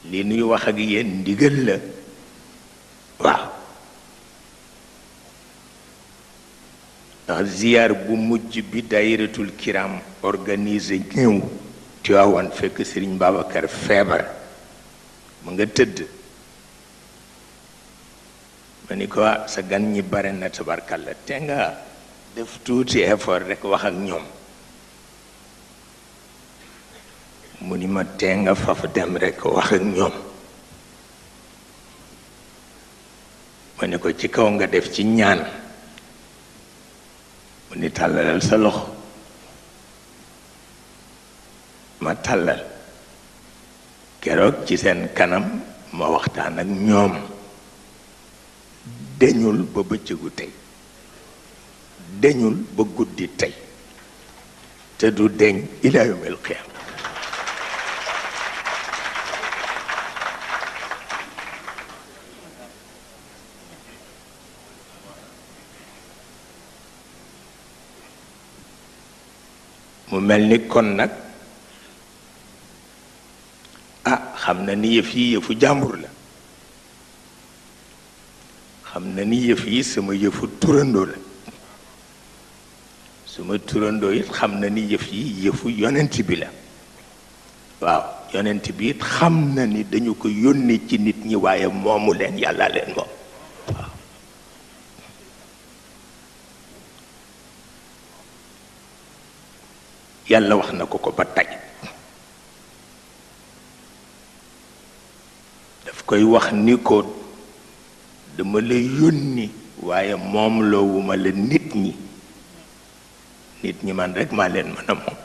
li nuy wax ak yéen ndigal la waaw ndax ziyaar bu mujj bi daayiratul kiram organisé ñëw Tiwaawan fekk Sëriñ Babacar feebar mu nga tëdd ma ni ko sa gan ñi bare na tabarkalla te nga def tuuti effort rek wax ak ñoom mu ni ma tee nga faf dem rek wax ak ñoom ma ne ko ci kaw nga def ci ñaan mu ni tàllalal sa loxo ma tàllal keroog ci seen kanam ma waxtaan ak ñoom deñul ba bëccëgu tey deñul ba guddi tey te du deñ ila yawmil qiyaama mu mel ni kon nag xam na ni yëf yi yëfu jàmbur la xam na ni yëf yi sama yëfu turandoo la sama turandoo it xam na ni yëf yi yëfu yonent bi la waaw yonent bi it xam na ni dañu ko yónni ci nit ñi waaye moomu leen yàlla leen moom waaw yàlla wax na ko ko ba tey daf koy wax ni ko dama la yónni waaye moom loowuma la nit ñi man rek maa leen mën a moom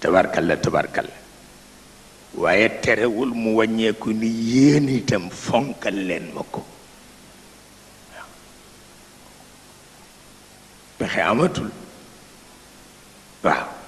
tabarkalla tabarkalla waaye terewul mu wàññeeku ni yéen itam fonkal leen ma ko pexe amatul waaw